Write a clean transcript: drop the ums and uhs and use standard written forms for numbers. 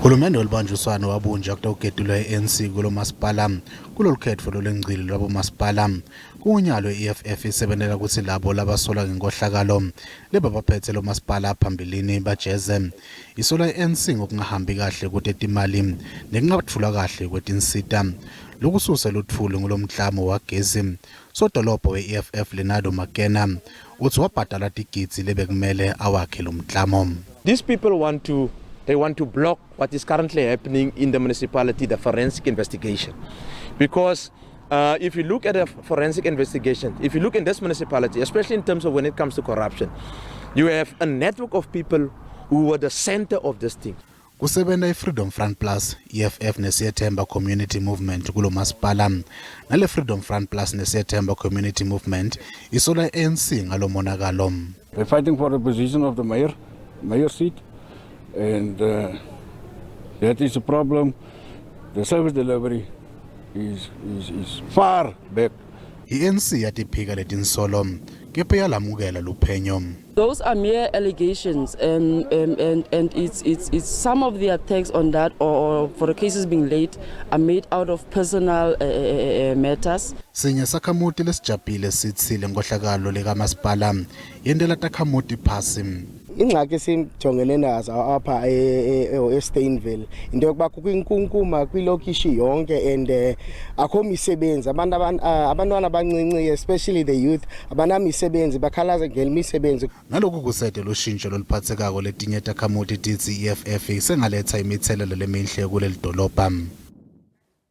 Hulumende welibanjiswano wabunjwa kutawugetulwa i-ANC kulo masipala kulolu khetfo lolwengcile lwabomasipala. Kunyalo i-EFF isebentela kutsi labo labasolwa ngenkohlakalo lebabaphethe lo masipala phambilini bajeze. Isola i-ANC ngokungahambi kahle kutetimali nekungatfulwa kahle kwetinsita. Lokususe lutfuli ngulomklamo wagezi. Sodolobha we-EFF Leonardo Makena utsi wabhadala tigidzi lebekumele awakhe lomklamo. These people want to block what is currently happening in the municipality, the forensic investigation. Because if you look at a forensic investigation, if you look in this municipality, especially in terms of when it comes to corruption, you have a network of people who were the center of this thing. Kusebenta i-Freedom Front Plus, EFF neSiyethemba Community Movement kulo masipala. Nale Freedom Front Plus neSiyethemba Community Movement isola i-ANC ngalomonakalo. They're fighting for the position of the mayor seat, and that is a problem. The service delivery is far back. I-ANC yatiphika letinsolo kepha yalamukela luphenyo. Those are mere allegations, and it's some of the attacks on that, or for the cases being laid, are made out of personal matters. Sinye sakhamuti lesijabhile sitsi lenkohlakalo lekamasipala yentela takhamuti phasi. Ingxaki esijongene nazo apha eSteynville, into yokuba kukho inkunkuma kwilokishi yonke and akho misebenzi. Abantu abantwana abancinci, especially the youth, abanamisebenzi, bakhalaza ngemisebenzi. Naloku kusete lushintsho loluphatsekako, letinye takhamuti titsi i-EFF isengaletsa imitselelo lemihle kuleli dolobha.